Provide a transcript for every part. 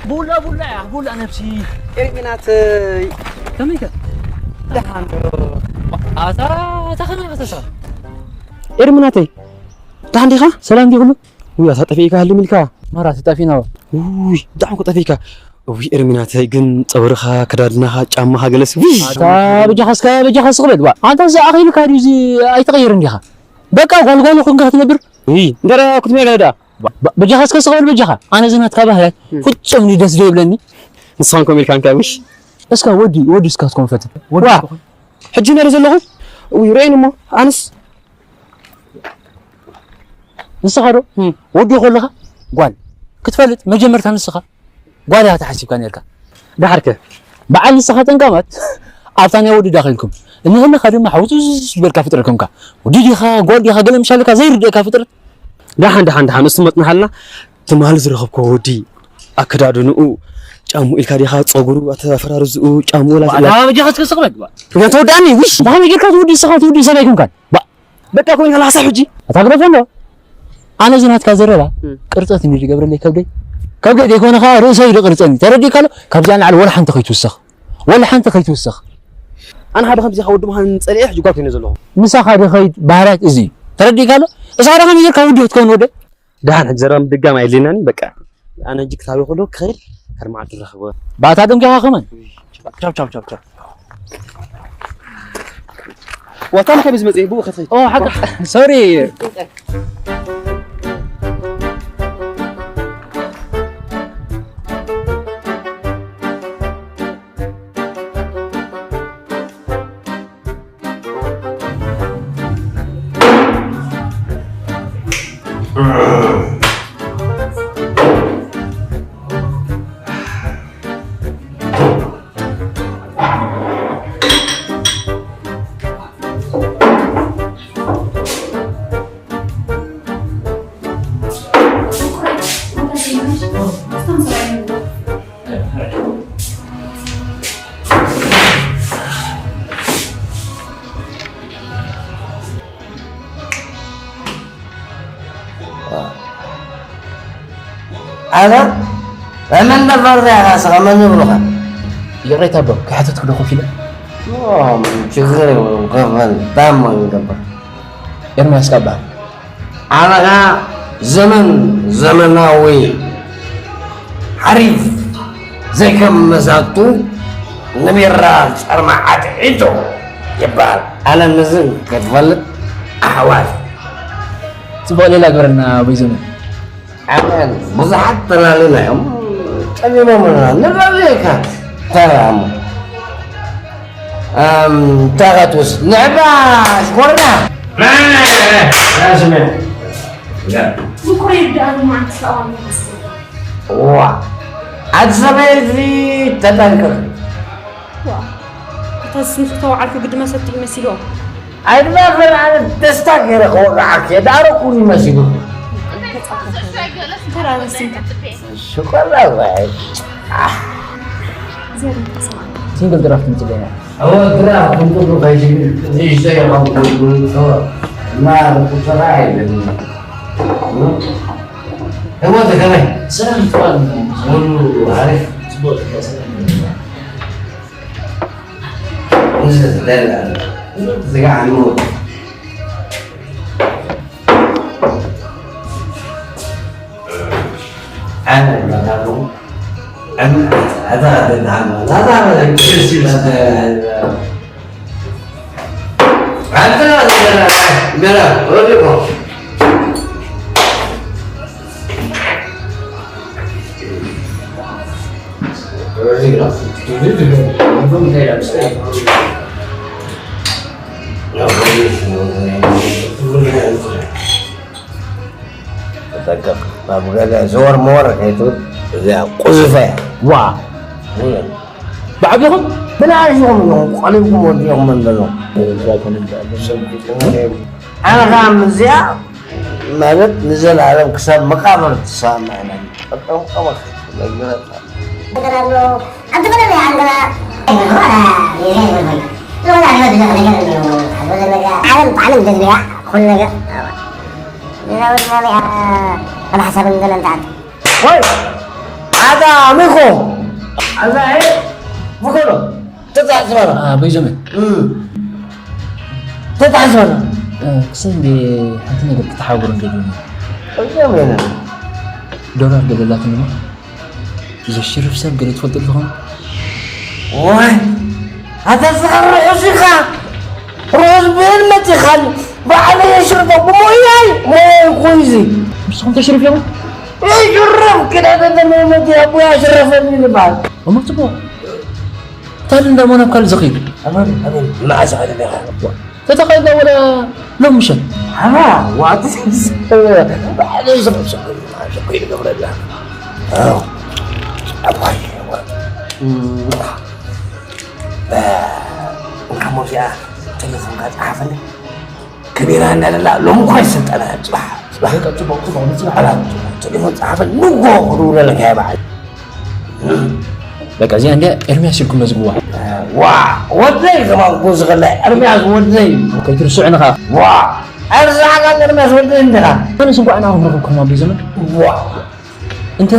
ቡላ ቡላ እያ፣ ቡላ ነብሲ። ኤርሚናተይ። ከመይ ከ? ደሓን ዶ? ኣታ፣ ኣታ ከመይ ኣታ? ኤርሚናተይ፣ ደሓን ዲኻ? ሰላም ዲኹሉ? ውይ፣ ኣታ ጠፊእካ ሃልም ኢልካ። ማራ ተጠፊእና። ውይ፣ ብጣዕሚ እኮ ጠፊእካ። ውይ፣ ኤርሚናተይ ግን ጸጉርኻ፣ ኣከዳድናኻ፣ ጫማኻ ገለስ። ውይ! ኣታ በጃኻ እስከ፣ በጃኻ ስቕ በል። ዋ፣ ኣንታ እዚ ኣኺሉካ ድዩ እዚ ኣይትቐይርን ዲኻ? በቃ ጓልጓል ኾንካ ክትነብር። ውይ፣ እንተ ደኣ ክትመያ ገለ ደኣ። ባ-፣ ባ-፣ በጃኻ እስከ ስቕ በል በጃኻ። ኣነ እዚ ናትካ ባህርያት እም። ፍጹም እዩ ደስ ዘይብለኒ። ንስኻን ከምኡ ኢልካ እንካ ውሽ። እስካ ወዲ፣ ወዲ እስካ ትኮን ፈትን። ወዲ ዋ! እስካ ኮን። ሕጂ ነሪ ዘለኹ? ውይ፣ ርኤን እሞ፣ ኣነስ ንስኻ ዶ? እም። ወዲ ከለኻ ጓል ክትፈልጥ መጀመርታ ንስኻ ጓል ኢኻ ተሓሲብካ ነርካ። ደሓርከ? በዓል ንስኻ ጠንቃማት ኣብታ ናይ ወዲ ዳኺልኩም። እንህልኻ ድማ ሓውቱዝ ዝበልካ ፍጥረት ኮንካ። ወዲ ዲኻ፣ ጓል ዲኻ፣ ገለ ምሻልካ ዘይርድእካ ፍጥረት። ደሓን፣ ደሓን፣ ደሓን፣ እሱ መጽናሓልና። ትማሊ ዝረኸብኮ ወዲ ኣከዳድንኡ፣ ጫምኡ ኢልካ ዲኻ፣ ጸጉሩ፣ ኣተፈራርዝኡ፣ ጫምኡ ላስ-፣ ዋላ በጃኻ እስከ ስቕ በል። ዋ። እዛ ተወዳእኒ፣ ውሽ። ብኸመይ ጌርካ ትውዲ ንስኻ ትውዲ ሰብ ኣይኮንካን። ባ-፣ በቃ ኮይንካ ላሳ ሕጂ። ኣታ ግደፎ እንዶ። ኣነ እዚ ናትካ ዘረባ እም። ቅርጸት እንዲ ዝገብረለይ ከብደይ። ከብደይ ዘይኮነ ኸዓ ርእሰይ ዝቕርጸኒ። ተረዲእካ ኣሎ? ካብዚኣ ንላዕሊ ወላ ሓንቲ ከይትውሰኽ። ወላ ሓንቲ ከይትውሰኽ። ኣነ ሓደ ከምዚ ወዲ ምዃን ጸሊኤ ሕጂ ጓል ኮይነ ዘለኹ። ምሳኻ ዝኸይድ ባህርያት እዚ እዩ። ተረዲእካ ኣሎ? እሳ ዶ ከመይ ጌርካ ውዲ ክትከውን ወደይ? ደሓን ሕጂ ዘረባ ምድጋም ኣየድልየናን እዩ። በቃ ኣነ ሕጂ ክሳብ ይኹሉ ክኸይድ፣ ሓደ መዓልቲ ንራኸብ። ባታ ደንጊኻ ከመን? ቻው፣ ቻው፣ ቻው፣ ቻው። ዋታ ንኸይ ብዝመጽእ ብኡ ከትኸይድ። ኦ፣ ሓቂ፣ ሶሪ። ኣታ መን ደፈርካ ኢኻ ስኻ መን ይብሉኻ? ይቕሬታ ኣቦ፣ ክሓተትኩ ዶ ኮፍ ኢለ? ኦ፣ ችግር የብሉን፣ ኮፍ በል፣ ታሞ ይገብር። ኤርምያስ እካ እበሃል። ኣነ ኸኣ ዘመን ዘመናዊ ሓሪፍ ዘይከም መዛቱ ንቢራ ጨርማ ዓትዒቱ ይበሃል። ኣነ ነዚ ክትፈልጥ ኣሕዋት። ጽቡቕ ሌላ ግበረልና ኣቦይ ዘመን። ኣሜን። ብዙሓት ተላሊና እዮም። ጠሊሞምና። ንበል ኢልካ። ተላሙ። ኣም፣ እንታይ ክትወስድ? ንዕባ ሽኮርና። ሽኮር ይርዳእኒ፣ መዓልቲ ሰብኣዊ ይመስል። ዋ፣ ኣቲ ሰበይቲ ተጠንቀቕ። ዋ፣ እታ ስምኪ ተወዓልኩ ግዲ መሰቲ እዩ መሲልዎ። ኣይድናፈር ኣነ ደስታ ገይረ ከወቅዓኪ እየ። ዳኣረኩኒ መሲሉ። ሽኮር ኣባይ። ሲንግል ድራፍት ምጽበና። እወ፣ ድራፍት ምጽቡ ከይሽግር ንእሽቶ የቐብሉ። እወ፣ እና ቁጠራ ኣይደለም። እወ፣ ከመይ? ሰላም ትባል። ሁሉ ኣሪፍ። ጽቡቅ፣ ሰላም። እዚ ደላ። እዚ ጋር ነው። ተጠንቀቕ። ናብ ገለ ዘወር መወር ከይትብል፣ እዚኣ ቁዝፈ እያ። ዋ! እውነት። ብዓቢኹም? ብንኣሽኹም እዮም፣ ቆሊብኩም ወዲኹም ኣለኹም። ኣነ ኸዓ ምስዚኣ ማለት ንዘለኣለም ክሳብ መቃብር ትሰማማዕና። ጠጠንቀቕ። ኣንተ በደለይ፣ ኣንተ በ-፣ ዓለም ብጣዕሚ ደስ ዝብላ ኩሉ ነገር። ሌላ ወዲ ናበይ፣ አ-፣ ኣብ ሓሳብ እንደለ እንታይ ኣንተ? ወይ! ኣታ ሚኮ ኣታ ሄ ፍኮሎ ተጻጽበራ በይዞመ ተጻጽበራ ክሰ እንደ ሓንቲ ነገር ክትሓብሩ እንደልዩ ዶላር ገለላትኒ ዘሽርፍ ሰብ ገለ ትፈልጡ ኣለኹም ዋይ ኣታ ዝኸር ርሑስ ኢኻ ርሑስ ብህልመት ኢኻኒ ባዕለይ የሽርፎ ብሞያይ ሞያይ ኮይኑ እዚ ንስኹም ተሽርፍ ኢኹም ይሽርፍ ክዳተተ መመት ኣቦይ ኣሽረፈኒ ዝበሃል እሞ ጽቡቕ ታል እንዳሞን ኣብ ካልእ ዝኽይድ ኣመን ኣመን መዓዝ ኸደ ዲኻ ተተኸይዳ ወላ ሎም ምሸት ሓራ ዋት ባዕለይ ዝኽሰብ ኮይኑ ገብረላ ኣባይ እንካ ሞዚኣ ቴሌፎንካ ጸሓፈኒ ከቢራ እንዳለላ ሎም እኳ ይስልጠና ጽባሕ ጽባሕ ጽቡቕ ጽቡቕ ንጽባሕ ኣላ ቴሌፎን ጸሓፈኒ ንጎ ክድውለለካ ይበዓል በቃ እዚኣ እንዲያ ኤርሚያስ ኢልኩም መዝግብዋ ዋ ወደይ ከማን ጎ ዝኸለ ኤርሚያስ ወደይ ከይትርስዑ ንኻ ዋ ኣርዛዕካ ኤርሚያስ ወደይ እንዲኻ ኣነስ እንኳዕ ናኹም ረኽብኩም ኣብ ዘመን ዋ እንተ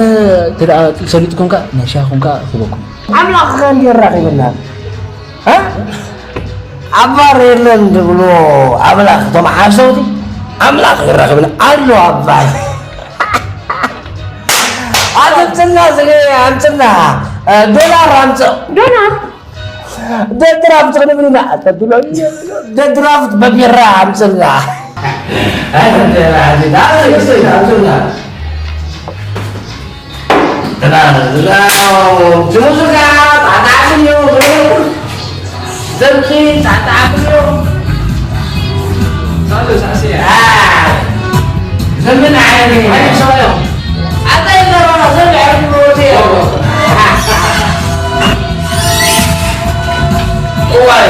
ተደኣ ሰሊጥኩም ከኣ ናይ ሻሂኹም ከኣ ክህበኩም ኣምላኽ ከ እንዲ የራኺበና ኣባር የለን ዝብሎ ኣምላኽ እቶም ሓሰውቲ ኣምላኽ ይራኽብና ኣሎ ኣባር ኣምፅና ስለ ኣምፅና ዶላር ኣምፅእ ዶላር ደድራፍት ክንብል ኢና ተድሎ ደድራፍት በቢራ ኣምፅና ኣምፅና ዝሙዙጋ ጣጣዕስዮ ዘምፂ ጣጣዕስዮ ዘምን ዓይኒ ኣታ ይዘረባ ሰብ ዕርዲ ወዲ እዋይ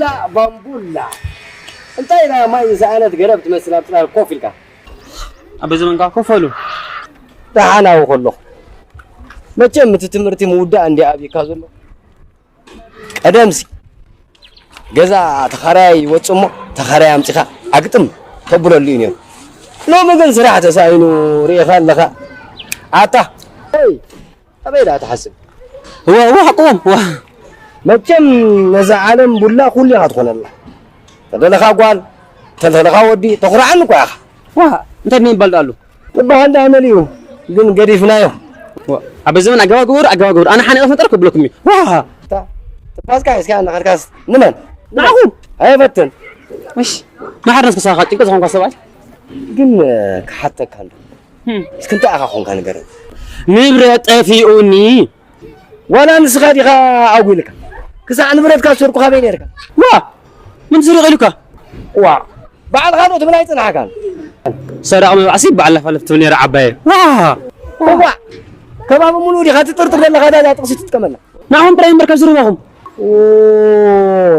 ላ ባምቡላ እንታይ ኢላ ማይ ዝሰኣነት ገረብ ትመስል ኣብ ጽላል ኮፍ ኢልካ ኣብ ዘመንካ ኮፈሉ ደሓን ኣብኡ ከለኹ መቸም እቲ ትምህርቲ ምውዳእ እንዲ ኣብካ ዘሎ ቀደምሲ ገዛ ተኻራያይ ይወፅእ እሞ ተኻራያይ ኣምፂኻ ኣግጥም ተብለሉ እዩ ነይሩ። ሎሚ ግን ስራሕ ተሳኢኑ ርኢኻ ኣለኻ። ኣታ ወይ ኣበይ ደኣ ትሓስብ? እዋ እዋ ሓቅዎም እዋ። መቸም ነዛ ዓለም ቡላ ኩሉ ኢኻ ትኾነላ። ተደለኻ ጓል ተደለኻ ወዲ ተኹርዓኒ እኳ ኢኻ። ዋ፣ እንታይ ብምባል ደኣ ኣሎ? ትበሃል ደኣ መሊኡ፣ ግን ገዲፍናዮ። ዋ፣ ኣብ ዘመን ኣገባግቡር፣ ኣገባግቡር። ኣነ ሓኒቐ ፈጠር ክብለኩም እዩ። ዋ! እታ ትባዝካ እስኪ ኣነ ኸድካስ ንመን? ንዓኹም። ኣይፈትን። እሺ፣ ንሓድነስ ክሳኻ ጭንቀት ዝኾንካ ሰብኣይ። ግን፣ እ፣ ክሓተካ እንዶ። ህም። እስኪ እንታይ ኢኻ ኾንካ ንገረኒ። ንብረት ጠፊኡኒ። ዋላ ንስኻ ዲኻ ኣጉልካ? ክሳዕ ንብረትካ ዝሰርቁ ካበይ ነርካ? ዋ! መን ዝሰርቕ ኢሉካ? ዋ! በዓል ካልኦት ትብል ኣይጽናሕካን። ሰራቕ መባእሲ በዓል ላፋለፍ ትብል ነይራ ዓባየ። ዋ! ዋ! ከባቢ ሙሉእ ዲኻ ትጥርጥር ዘለኻ? እዛ ጥቕሲ ትጥቀመላ። ንዓኹም ጥራይ እምበር ካብ ዝረባኹም። ኦ፣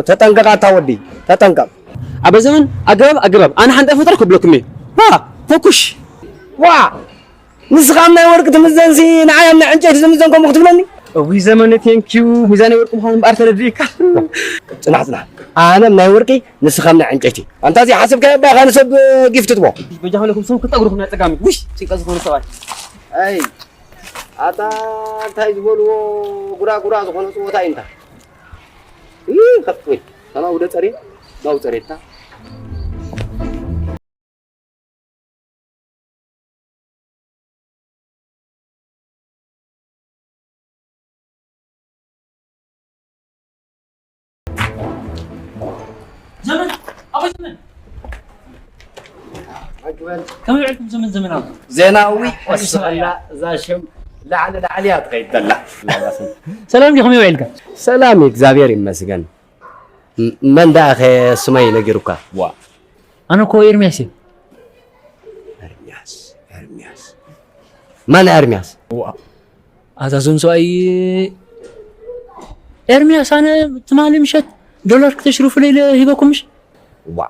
ተጠንቀቕ ኣታ ወዲ፣ ተጠንቀቕ። ኣብ ዘመን ኣገባብ ኣገባብ፣ ኣነ ሓንጣ ፈጠር ክብለኩም እየ። ዋ! ፈኩሽ! ዋ! ንስኻ ኣብ ናይ ወርቂ ትምዘንሲ፣ ንዓይ ኣብ ናይ ዕንጨይቲ ዝምዘን ከምኡ ክትብለኒ? እውይ ዘመነ፣ ቴንኪዩ። ሚዛን ናይ ወርቂ ምዃኑ እምበኣር ተረዲእካ። ጽናሕ፣ ጽናሕ። ኣነ ኣብ ናይ ወርቂ፣ ንስኻ ኣብ ናይ ዕንጨይቲ። ኣንታ እዚ ሓሰብካዮ እባ ኢኻ ንሰብ ጊፍት ትቦ። በጃኹም ለኩም ሰው ክጠግሩኩም ናይ ጸጋሚ። ውሽ፣ ጭንቀት ዝኾነ ሰብኣይ። ኣይ፣ ኣታ እንታይ ዝበልዎ ጉራጉራ ዝኾነ ጸወታ እዩ እንታ። ይህ ከፍ ወይ፣ ሰማው ደጸሬ፣ ባው ጸሬታ። ዘመን፣ ኣቦይ ዘመን። ኣግበል። ከመይ ውዕልኩም ዘመን ዘመናዊ? ዜናዊ፣ ኣይ፣ ወስኸላ፣ ሰማያ። እዛ ሽም ላዕሊ ላዕሊ እያ ትኸይድ ዘላ። ሰላም ዲኹም፣ ከመይ ውዒልካ? ሰላም፣ እግዚኣብሔር ይመስገን። ም-፣ መን ደኣ ኸ ስመይ ነጊሩካ? ዋ። ኣነ እኮ ኤርምያስ እየ። ኤርምያስ፣ ኤርምያስ። መን ኤርምያስ? ዋ። ኣዛዞን ሰብኣይ ኤርምያስ፣ ኣነ ትማሊ ምሸት ዶላር ክተሽርፉለይ ኢለ ሂበኩም ምሽ? ዋ።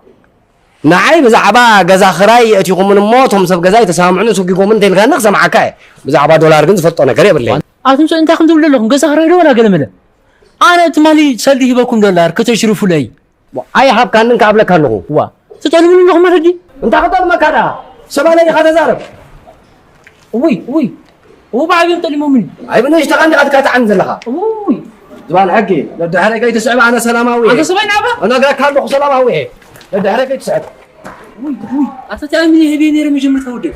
ንዓይ ብዛዕባ ገዛ ክራይ የእቲኹምን እሞ እቶም ሰብ ገዛ ኣይተሰማምዑን ሰጒጎምን እንተኢልካኒ ክሰምዓካ እየ። ብዛዕባ ዶላር ግን ዝፈልጦ ነገር የብለይን። ኣቱም ሰብ እንታይ ከም ትብሉ ኣለኹም? ገዛ ክራይ ዶ ዋላ ገለመለ? ኣነ ትማሊ ሰልዲ ሂበኩም ዶላር ክተሽርፉለይ። ኣይሃብካንን ክኣብለካ ኣለኹ። ዋ፣ ትጠልሙኒ ኣለኹም መረዲ? እንታይ ክጠልመካ ደኣ? ሰብኣይ ኢኻ ተዛረብ። እውይ፣ እውይ፣ እው ብዓብዮም ጠሊሞምኒ። ኣይ ብንእሽተኻ እንዲኻ ትካትዓኒ ዘለኻ። እውይ። ዝባን ሕጊ፣ ደድሕረይ ከይትስዕብ ኣነ ሰላማዊ እየ። ኣንተ ሰብኣይ ናባ? እነግረካ ኣለኹ ሰላማዊ እየ። ደድሕረይ ከይትስዕብ። እውይ፣ እውይ፣ ኣታ ትኣምኒ ህበይ ነይረ መጀመርታ ወደይ።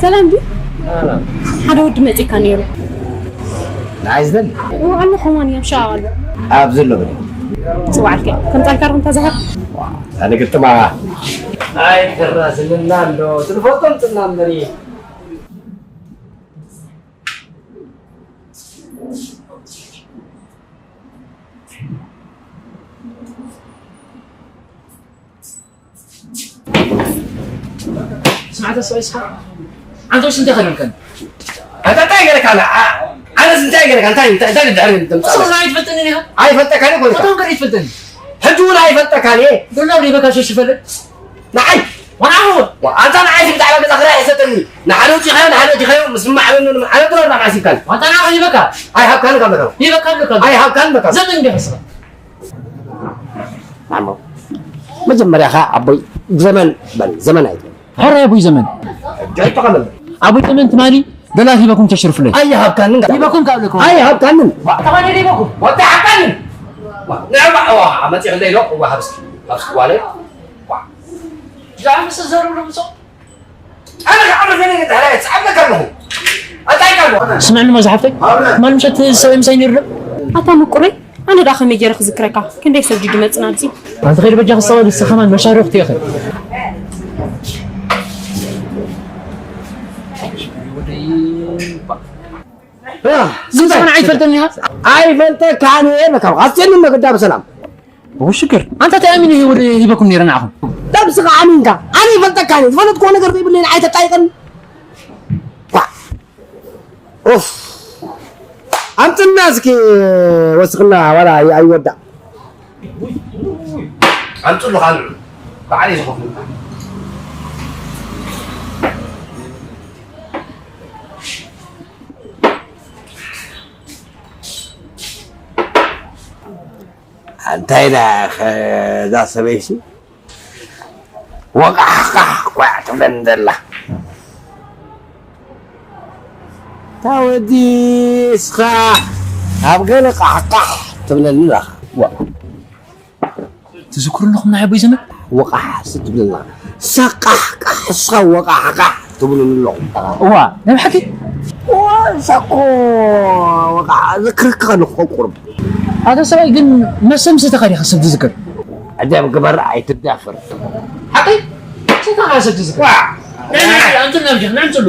ሰላም ድዩ? ሰላም። ሓደ ወዲ መጺካ ነይሩ። ንዓይ ዝደሊ? እዎ ኣሎ፣ ከማን እዮም ሻቕ ኣሎ። ኣብዚ ኣሎ በል። ጽዋዕልከ፣ ከምጻልካ ርኹም ተዛሃር። ዋ፣ ኣነ ግጥማ። ኣይ፣ ተራስልና ኣሎ። ትልፎቶም ጽና እምበሪ። ኣንተ እንታይ ከለልከን? ኣንተ እንታይ ገለካ? ኣነ እንታይ ገለካ? እንታይ እንታይ እንታይ ድሕሪ እንተምጻ? እሱ ናይ ትፈልጥኒ ኒኻ? ኣይፈልጠካን እኮ። ኣቶም ገለ ይፈልጥኒ። ሕጂ እውን ኣይፈልጠካን እየ። ዶላር ይበካ ሸሽ ይፈልጥ። ንዓይ ዋናሁ ኣንታ ንዓይ ብዛዕባ ገዛ ክራይ ኣይሰጠኒ። ንሓደ ወዲኻዮ ንሓደ ወዲኻዮ ምስ ማዕበኑ ኣነ ዶላር ናብ ዓሲብካን። ኣንታ ንዓይ ይበካ። ኣይሃብካን ካብ ለካ። ይበካ ኣለካ። ኣይሃብካን በካ። ዘመን እንዲህ ስራ። ማሞ መጀመርያ ኸ ኣቦይ ዘመን በል። ዘመን ኣይትበል። ሕራይ ኣቦይ ዘመን። ጃይቶ ከመል። ኣቦይ ዘመን ትማሊ ዶላር ሂበኩም ተሽርፍለይ። ኣይሃብካንን። ሂበኩም ካብ ለኩም። ኣይሃብካንን። ተማኒ ሂበኩም። ወጣ ሓካንን። ንዕማ ዋ መጽእ ለይሎ ዋ ሃብስ ሃብስ ዋለ። ዋ ጃምስ ዘሩ ልምሶ ኣነ ከዓምር ዘነ ተህራይ ጻዕበ ከለኹ ኣታይ ከለኹ። ስምዕኒ መዝሓፍተይ ትማሊ ምሸት ሰበይ ምሳይ ነይሩ ዶ? ኣታ ምቁረይ ኣነ ደኣ ከመይ ገይረ ክዝክረካ? ክንደይ ሰብ ድዩ ድመጽእ ናብዚ? ኣንተ ኸይዲ በጃ ክሳወድ እስኻ ከማን መሻርኽቲ ኢኺ። ዝምስጋና ኣይፈልጠኒ ኢኻ? ኣይፈልጠካን እየ በካ። ኣስቴኒ መግዳ ብሰላም። እዎ ሽግር። ኣንተ ተኣሚኑ ይወደ ሂበኩም ነይረ ንዓኹም። ደብስኻ ኣሚንካ። ኣነ ይፈልጠካን እየ። ዝፈለጥክዎ ነገር ዘይብለኒ ኣይተጣይቐኒ። ኳ። ኡፍ። ኣምጥና እስኪ ወስኽና ዋላ ኣይ-፣ ኣይወዳእ። ኣምፅሉ ካልዑ። በዓል እዩ ዝኸፍሉ። እንታይ ደኣ ኸ እዛ ሰበይሲ ወቃሕቃሕ ኳዕ ትብለኒ ዘላ? እታ ወዲ እስኻ ኣብ ገለ ቃሕቃሕ ትብለኒ ኣለኻ። ዋ። ትዝክሩ ኣለኹም ናይ ኣቦይ ዘመን? ወቃሕ ስትብለና። እሳ ቃሕቃሕ፣ እስኻ ወቃሕቃሕ ትብሉኒ ኣለኹም። እዋ፣ ናይ ብሓቂ? እዋ፣ እሳ እኮ ወቃሕ፣ ዘክረካ ከለኹ እኮ ቁሩብ። ኣታ ሰብኣይ ግን መሰ ምሰተኻ ዲኻ ሰብ ትዝክር? ኣደብ ግበር ኣይትዳፈር። ሓቀይ? ስንታ ኻብ ሰብ ትዝክር? ዋ! ናይ፣ ናይ፣ ኣምፅልና ብጃ፣ ናይ ኣምፅሉ።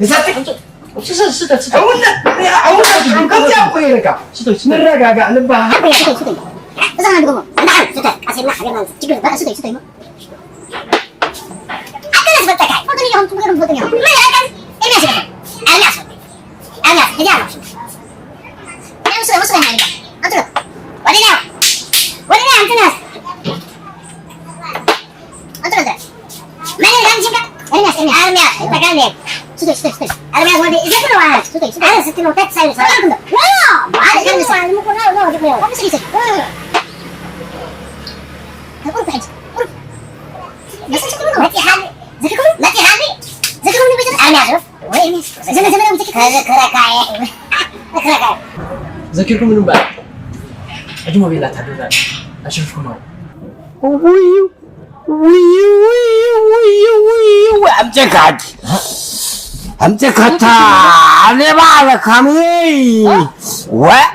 ንሰቲ? ኣምፅሉ። ስተ፣ ስተ፣ ስተ። ኣውነት፣ ኣውነት፣ ከምዚኣ እኮ ኢልካ። ስተ፣ ስተ። ንረጋጋእ፣ ንበሃሃል። ስተ፣ ስተ፣ ስተ። እዛ ንግሞ፣ እንዳሓል፣ ስተ፣ ቀስ ኢልና ሓቢርና ንስተ። ችግር የለን፣ ስተ፣ ስተ። ኣንተ ነህ ትፈልጠካ? ትፈልጥኒ ኢኹም፣ ትፈልጥኒ ኢኹም። መን ይፈልጠኒ? ኤርሚያስ ይፈልጠኒ። ኤርሚያስ ይፈልጠኒ። ኤርሚያስ፣ እዚኣ ነው። ኤርሚያስ፣ ወስደን፣ ወስደን፣ ወስደን። ወደ ላይ፣ ወደ ላይ፣ አንተ ነህ። አንተ ነህ። መን ይፈልጠኒ? ኤርሚያስ፣ ኤርሚያስ፣ ኤርሚያስ። ስቶይ፣ ስቶይ፣ ስቶይ። ኤርሚያስ ወደ፣ እዚህ ነው፣ አረ፣ ስቶይ፣ ስቶይ። አረ፣ ስትለው፣ ሁለት ሳይድ ነው። አረ፣ ኤርሚያስ። አምስት ጊዜ። ቁርብ ሕጂ፣ ቁርብ። መጺሓኒ። ዝክሩ? መጺሓኒ። ዝክሩ ንቤት ኣርሚያ ዝፍ። ወይ እኔስ። ዘመ-፣ ዘመናዊ ዝክሩ። ከዘክረካ እየ። ዘክረካ እየ። ዘኪርኩም ምንም በል። ሕጂ ሞቢላ ታደላ። ኣሽርፍኩም ነው። ውይ፣ ውይ፣ ውይ፣ ውይ፣ ውይ፣ ኣምጨካ ሕጂ። ኣምጨካ እታ ሌባ ኣለካ፣ ምይ። ወ-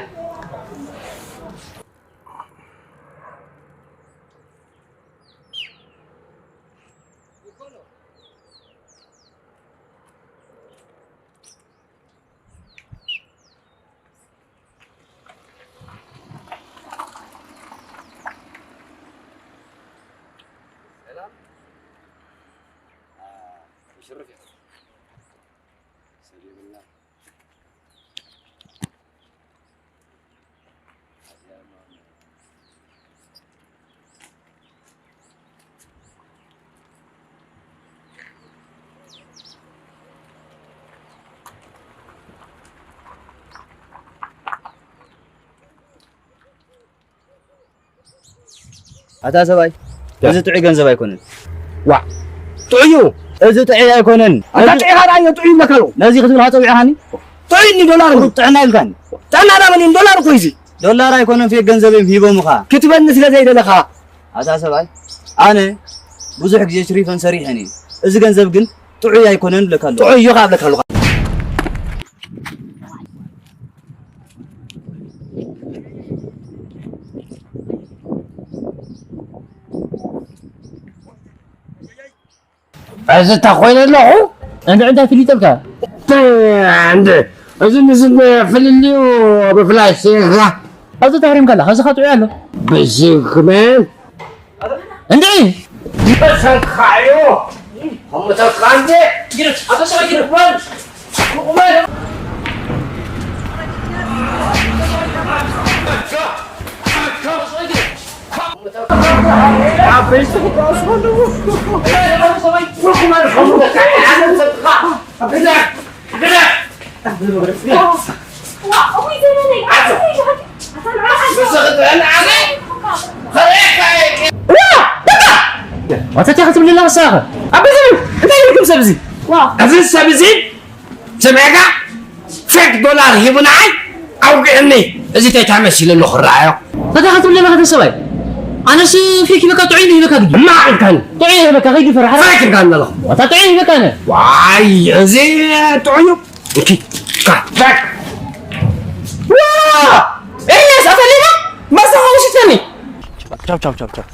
ሰላም። አ፣ ይሽርፍ ይኸው። ሰብ የብልና። ኣታ ሰብኣይ፣ ያ። እዚ ጥዑይ ገንዘብ ኣይኮነን። ዋ፣ ጥዑይ እዩ። እዚ ጥዑይ ኣይኮነን። ኣታ ነዚ ጥዑይ ካልኣዮ ጥዑይ ይብለካ ኣለኹ። ነዚ ክትብል ኸዓ ጸዊዕኻኒ? ጥዑይ እኒ ዶላር እዩ። ጥዕና ኢልካኒ። ጥዕና ዳመን እዩ፣ ዶላር እኮ እዩ እዚ። ዶላር ኣይኮነን፣ ፌክ ገንዘብ እዮም ሂቦምኻ። ክትበኒ ስለ ዘይደለኻ። ኣታ ሰብኣይ፣ ኣነ ብዙሕ ግዜ ሽሪፈን ሰሪሐን እየ። እዚ ገንዘብ ግን ጥዑይ ኣይኮነን እብለካ ኣለኹ። ጥዑይ እዩ ኸዓ እብለካ ኣለኹ። እዚ እንታይ ኮይነ ኣለኹ? እንደ እንታይ ፍልይ ተልካ? እንደ፣ እዚ ንዚ ፍልልዩ ብፍላይ ሴራ። ኣብዚ ተሕሪምካ ኣለኻ፣ እዚ ኸጥዑ ኣሎ። ብዝግመን እንድዒ! ይበሰልካዮ! ኣሞታትካ እንዴ? ግደፍ፣ ኣቶ ሰብኣይ ግደፍ። በል፣ ቁመ። ዓበይቲ ክበኣሱ ከለዉ። ዋታ እንታይ ክትብለላ መሳኸ? ኣበይ ዘብል እንታይ ይልኩም ሰብ እዚ? ዋ። እዚ ሰብ እዚ ስምዕካ ፌክ ዶላር ሂቡ ንዓይ ኣውግዕኒ። እዚ እንታይ መሲሉ ኣሎ ክረኣዮ? እንታይ ክትብለላ ከተ ሰብኣይ? ኣነስ ፌክ ይበካ ጥዑይ ይበካ ግዲ። እማ ኢልካኒ። ጥዑይ ይበካ ከይዲ ፈርሓ። ፌክ ኢልካኒ ኣለኹ። ዋታ ጥዑይ ይበካ ነ። ዋይ እዚ ጥዑይ እዩ። እንኪ፣ ካ፣ ፌክ። ዋ! ኤልያስ ኣታ ሌባ መሳኻ ውሽጥከኒ። ቻው ቻው ቻው ቻው።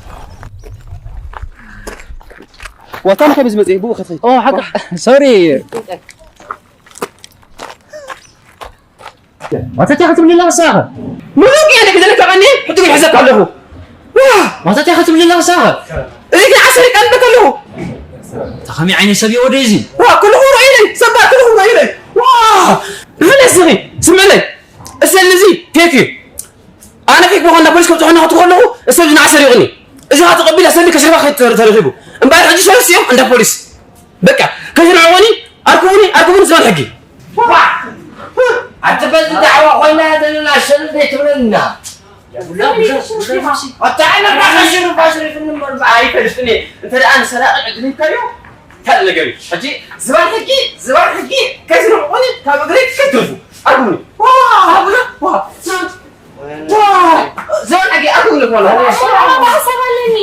ዋታ እንታይ ብዝመጽእ ብኡ ከትኸይድ። ኦ ሓቂ ሶሪ። ዋታ እንታይ ክትብለላ መሳኻ? ምሉእ እየ ክደልካ ቀኒ ሕጂ ግን ሕዘካ ኣለኹ። ዋ! ዋታ እንታይ ክትብለላ መሳኻ? እዚ ግን ዓሰርተ ቀን በከለኹ። ተኸሚ ዓይነት ሰብ እዩ ወደይ እዚ። ዋ፣ ኩልኹም ርኣዩለይ፣ ሰባት ኩልኹም ርኣዩለይ። ዋ! ብፍላይ ስኺ፣ ስምዕለይ። እሰሊ እዚ ፌክ እዩ። ኣነ ፌክ ምዃን እንዳ ፖሊስ ከብፅሑና ክትኮ ኣለኹ፣ እሰሊ እዚ ንዓ ሰሪቑኒ። እዚ ኸዓ ተቐቢለ እሰሊ ከሽርባ ከይድ ተረ-፣ ተረኺቡ። እምበኣር ሕጂ ሰለስቲኦም እንዳ ፖሊስ። በቃ፣ ከሽርዕዎኒ፣ ኣርክቡኒ፣ ኣርክቡኒ ዝባን ሕጊ። ዋ! ኣቲ በዚ ዳዕዋ ኮይና ዘለና ሸለል ዘይትብለና። ኣታ ዓይነካ ከሽርፋ ሽሪፍኒ እምበር ብኣ ኣይፈልጥን እየ። እንተ ደኣ ንሰራቂ ዕድል ሂብካዮ፣ ካልእ ነገር እዩ። ሕጂ ዝባን ሕጊ፣ ዝባን ሕጊ፣ ከሽርዕዎኒ፣ ካብ እግረይ ክትርፉ። ኣርክቡኒ። ዋ! ኣቡና፣ ዋ! ዋ! ዝባን ሕጊ፣ ኣርክቡኒ፣ ዋ! ኣባ ሓሳብ ኣለኒ።